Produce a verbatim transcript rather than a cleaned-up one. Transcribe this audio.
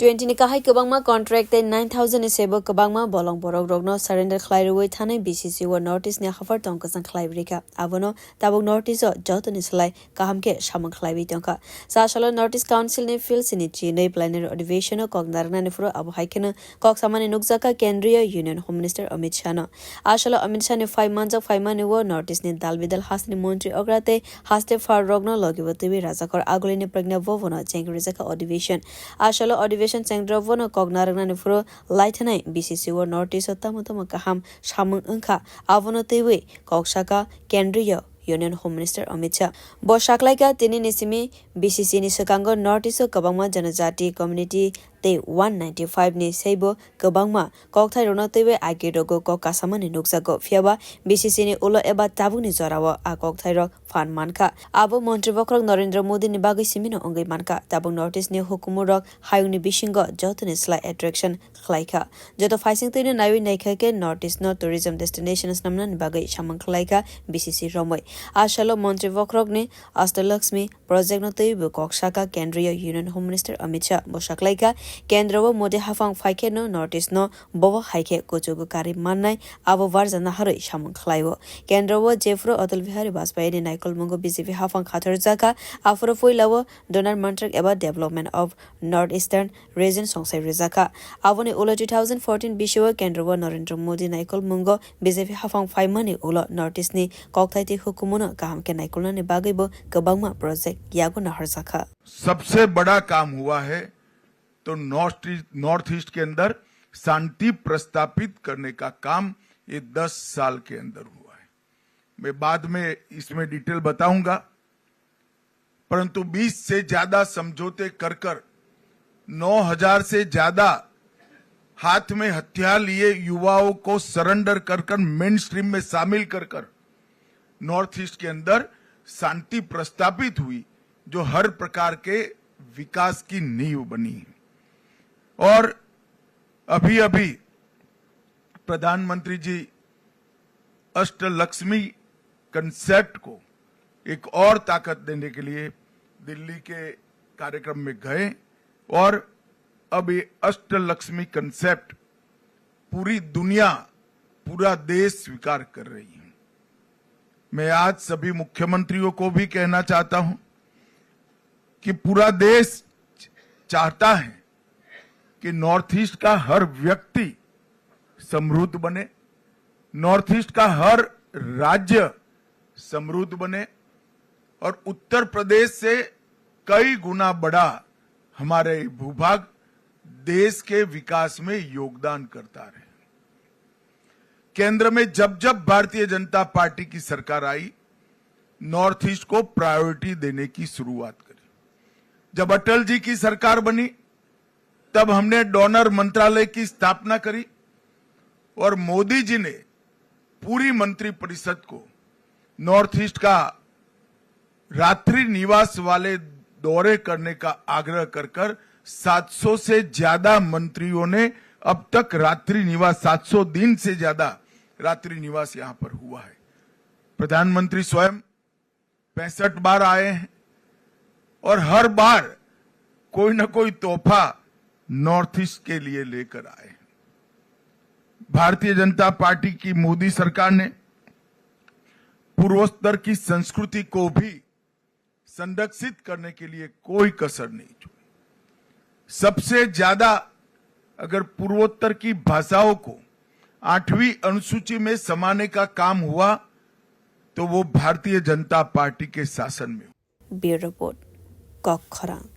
Twenty ni kahai kwbangma contract tei nine thousand ni sebo kwbangma bolong borok rokno surrender khlai rwui thanai B C C o North East ni haphar tong kwchang khlai rikha. Abono tabuk North East o jotoni slai kaham khe samung khlaiwi tongkha. Sa salo North East Council ni field sini chinwi plenary adhivesion o kok narwknani phuru abo hai kheno kok samani nukjakha Kendriya Union Home Minister Amit Shah no. A salo Amit Shah ni phai manjak phaimani o North East ni dal bidal hasteni montri okra tei haste phar rokno logi bo twiwi Rajakhor Aguli ni Pragna Bhavan o cheng rijakha adhivesion. A salo adhivesion cheng rok bono kok narwknani phuru laithanai B C C o North East o tamo tamo kaham samung wngkha abono twiwi kok saka Kendriya Union Home Minister Amit Shah. Bo saklaikha tini ni simi B C C ni swkango North East o kwbangma janajati community tei one ninety five ni seibo kwbangma kokthai rokno twiwi agi rogo kok kasamani nukjago. Phiyaba B C C ni ulo eba tabukni jorao a kokthai rok phan mankha. Abo montri bokhorok Narendra Modi ni bagwi simino wngwi mankha. Tabuk North East ni hukumu rok hayungni bisingo jotoni slai attraction khlaikha. Joto phaising twino naiwi naikha khe North East no tourism destination swnamnani bagwi samung khlaikha B C C romwi. A salo montri bokhorokni Ashtalakshmi project no twiwi bo kok saka Kendriya Union Home Minister Amit Shah. Bo saklaikha, Kendro o Modi haphang phaikhe no North East no bobo hai khe kuchugo karwi mannai abo barja naharwi samung khlaio. Kendro o jephuru Atal Bihari Vajpayee ni naikolmungo B J P haphang khatorjakha, aphuru puila o Donor Mantrak eba Development of North Eastern Region songsai rijakha. Aboni ulo two thousand fourteen bisio Kendro o Narendra Modi naikolmungo B J P haphang phaimani ulo North East ni kokthai tei hukumuno kaham khe naikolnani bagwi bo kwbangma project yago nahorjakha. सबसे बड़ा काम हुआ है तो north east north east के अंदर शांति प्रस्थापित करने का काम ये दस साल के अंदर हुआ है। मैं बाद में इसमें डिटेल बताऊंगा, परंतु बीस से ज्यादा समझौते कर कर नौ हजार से ज्यादा हाथ में हथियार लिए युवाओं को सरेंडर कर कर मेन स्ट्रीम में शामिल कर कर नॉर्थ ईस्ट के अंदर शांति प्रस्थापित हुई, जो हर प्रकार के विकास की नींव बनी। और अभी अभी प्रधानमंत्री जी अष्टलक्ष्मी कॉन्सेप्ट को एक और ताकत देने के लिए दिल्ली के कार्यक्रम में गए और अब ये अष्टलक्ष्मी कॉन्सेप्ट पूरी दुनिया, पूरा देश स्वीकार कर रही है। मैं आज सभी मुख्यमंत्रियों को भी कहना चाहता हूं कि पूरा देश चाहता है कि नॉर्थ ईस्ट का हर व्यक्ति समृद्ध बने, नॉर्थ ईस्ट का हर राज्य समृद्ध बने और उत्तर प्रदेश से कई गुना बड़ा हमारे भूभाग देश के विकास में योगदान करता रहे। केंद्र में जब जब भारतीय जनता पार्टी की सरकार आई, नॉर्थ ईस्ट को प्रायोरिटी देने की शुरुआत करी। जब अटल जी की सरकार बनी, तब हमने डोनर मंत्रालय की स्थापना करी और मोदी जी ने पूरी मंत्रिपरिषद को नॉर्थ ईस्ट का रात्रि निवास वाले दौरे करने का आग्रह कर कर सात सौ से ज्यादा मंत्रियों ने अब तक रात्रि निवास, सात सौ दिन से ज्यादा रात्रि निवास यहां पर हुआ है। प्रधानमंत्री स्वयं पैंसठ बार आए हैं और हर बार कोई ना कोई तोहफा नॉर्थ ईस्ट के लिए लेकर आए हैं। भारतीय जनता पार्टी की मोदी सरकार ने पूर्वोत्तर की संस्कृति को भी संरक्षित करने के लिए कोई कसर नहीं छोड़ी। सबसे ज्यादा अगर पूर्वोत्तर की भाषाओं को आठवीं अनुसूची में समाने का काम हुआ तो वो भारतीय जनता पार्टी के शासन में हुआ। Bureau Report, Kok Khorang.